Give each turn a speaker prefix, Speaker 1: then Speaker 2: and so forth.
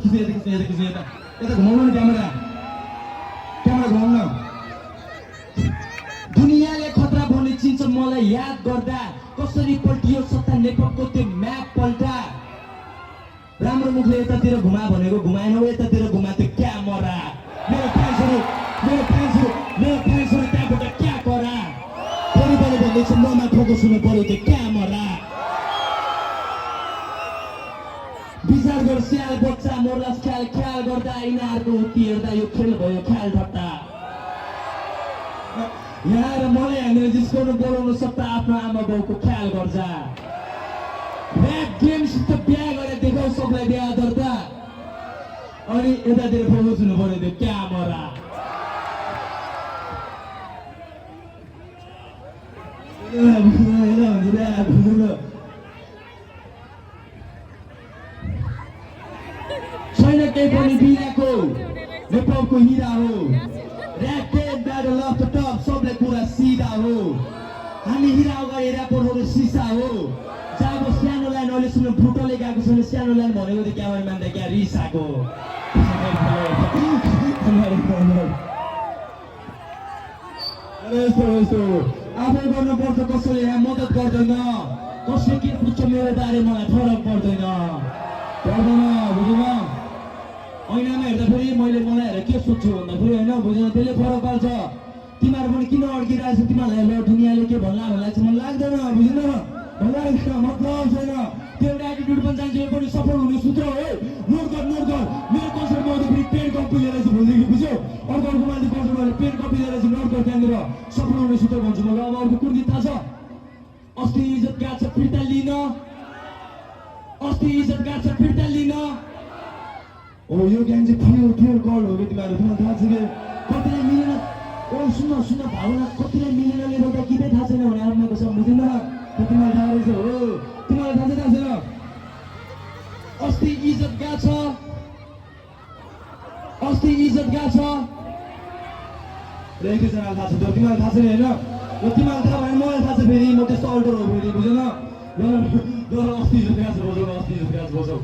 Speaker 1: यता घुमाउनु नि क्यामेरा घुमाउन दुनियाँले खतरा भन्ने चिन्छ मलाई याद गर्दा कसरी पल्टियो सत्ता नेटवर्कको त्यो म्याप पल्टा राम्रो मुखले यतातिर घुमा भनेको घुमाएन यतातिर घुमा त्यो क्यामेरा मेरो फ्यान्सहरू त्यहाँबाट क्या करा परिवारले भन्दैछ ममा फोकस हुनु पर्यो त्यो क्यामेरा विचार गर स्याल बच्चा मोर्लास ख्याल गर्दा यिनीहरूको हुत्ती हेर्दा यो खेल भयो ख्याल ठट्टा यहाँ र मलाई हामीले जिस्काउनु बोलाउनु सट्टा आफ्नो आमा बाउको ख्याल गर्छ ऱ्याप गेमसित बिहा गरेर देखाउ सबलाई बिहा दर्ता अनि यतातिर फोकस हुनु पर्यो त्यो क्यामेरा छैन केही पनि बिनाको नेपालको हिरा हो rap game battle of the top सबले कुरा सिधा हो हामी हिरा अगाडि ऱ्यापरहरू सिसा हो जब सानो लाइन अहिले सुन्नु फुटोले गएको छैन सानो लाइन भनेको त क्यामेरा मान्दा क्या रिसाको आफै गर्नुपर्छ कसैले यहाँ मद्दत गर्दैन कसले के पुग्छ मेरो बारे मलाई फरक पर्दैन बुझ्नु ऐनामा हेर्दाखेरि मैले मलाई हेरेर के सोध्छु भन्दाखेरि होइन बुझेन त्यसले फरक पार्छ तिमीहरू पनि किन अड्किरहेको छ तिमीहरूलाई ल दुनियाँले के भन्ला चाहिँ मलाई लाग्दैन बुझेन मतलब छैन त्यो एउटा एटिट्युड पनि चाहिन्छ यो पनि सफल हुने सूत्र हो नोट गर मेरो कन्सर्टमा आउँदाखेरि पेन कपी लिएर चाहिँ भोलिदेखि बुझ्यो अर्को मान्छे कन्सर्टमा पेन कपी लिएर चाहिँ नोट गर त्यहाँनिर सफल हुने सूत्र भन्छु मलाई अब अर्को कुन गीत थाहा छ अस्ति इज्जत गएको छ फिर्ता लिन ओ यो ज्ञान चाहिँ प्योर गड हो कि तिमीहरू तिमीलाई थाहा छ कि कतिलाई मिलेन ओ सुन्न भावना कतिलाई मिलेनले गर्दा किन थाहा छैन भने आत्माको सब बुझ्दैन तिमीलाई थाहा रहेछ हो तिमीलाई थाहा छैन अस्ति इज्जत गएको छ एकजनालाई थाहा छ तिमीलाई थाहा छैन होइन तिमीलाई थाहा भयो मलाई थाहा छ फेरि म त्यस्तो अल्टर हो फेरि बुझेन अस्ति इज्जत गएको छ बजाउ